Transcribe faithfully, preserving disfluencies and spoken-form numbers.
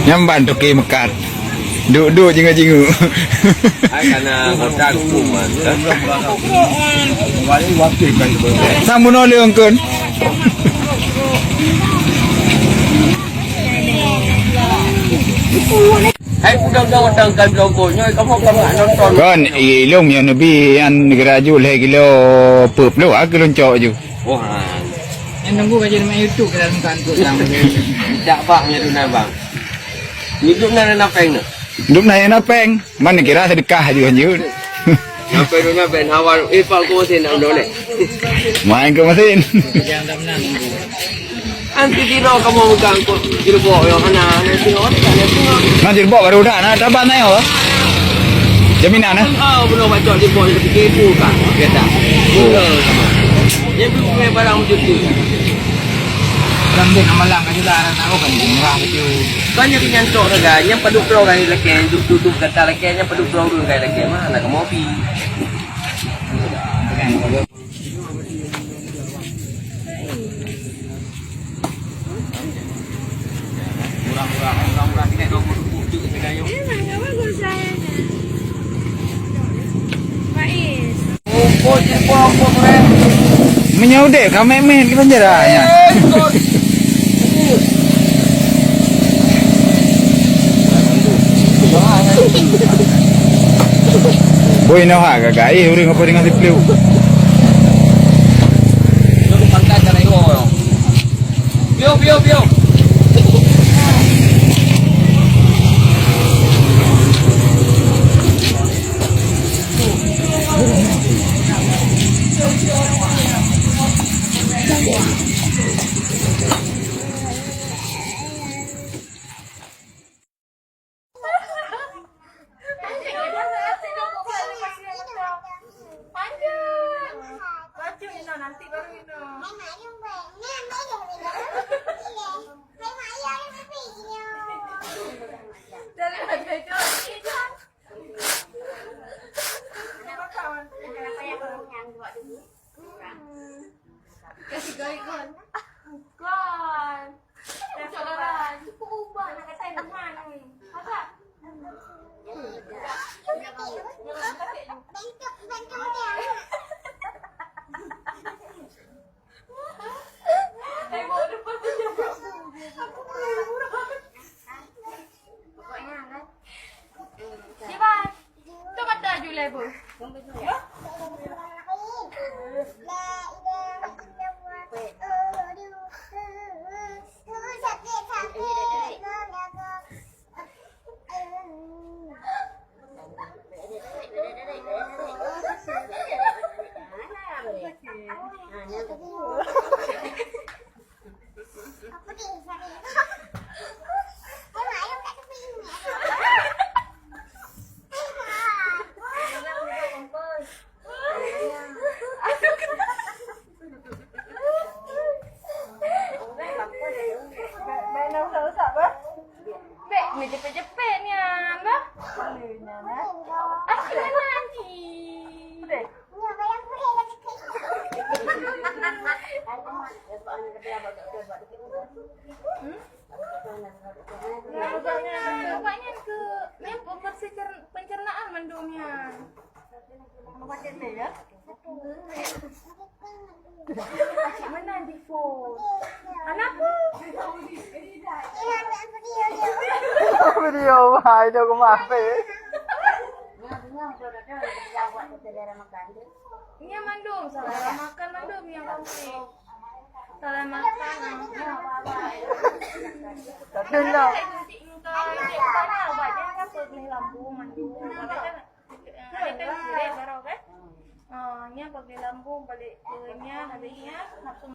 Nyamban toke meukat. Duk-duk jinguk-jinguk. Ai kana kota hukuman. Sang bunoe lé ongkon. Hai, udang-udang watang kan bilong ko. Nyoe kamoe ka nonton. Kon, i-, ilong nyang neubi an neugeurak ju lhèe kilo peuet ploh, ah, keu lôn cok ju. Wah. Nyang nunggu ka jadi main YouTube ka dalam kantor dalam. Dak bak nya tu na bang. Hidup na na peng na. Hidup na na peng. Mana kira sedekah ju hanjeuet. Sampai dunia ben awal, eh, pal ko mesin nak dole. Main ke mesin. Anti tiro kamu megang ko, jerbok yang mana, ada tengok, ada tengok. Nah, jerbok baru dah, nah, taban na yo. Jaminan, eh? Ah, benar baca jerbok yang ketiga itu kan. Kata. Betul sama. Yang belum punya barang macam tu. Orang dia nak malang aja dah, anak aku kan murah betul. Banyak yang nyang tok dah, nyang padub droe kan lelaki, duduk-duduk kata lelaki, nyang padub droe dulu kan lelaki, mana kamu pi? Meunyoe udép ka meu'én-meu'én di penjara nyan. Boi noh ha gagah, eh, ureueng apa dengan sipleu. Piu, piu, piu. Kasih gaya kon. Kon. Cok darah. Cukup ubah nak kata Tuhan ni. Apa? Tengok depan macam aku. Pokoknya kan. Siapa? Tu mata Julai bu. Bèk meujepet-jepet nyan, bah. Asli nanti. Awak nyan ke, nyan pun fungsi cer-, pencernaan mandum nyan. Mana di phone? Anakku. Video, hai, dia ke mape? Nyan mandum, salah makan mandum nyan kami. Salah makan, ah. Tapi lah. Saya gunting engkau, gunting engkau ni awak jangan apa beli lampu mandum. Ada kan, ada kan sirih baru kan? Ah, nyan bagi lampu balik ke nyan, habis nyan nafsu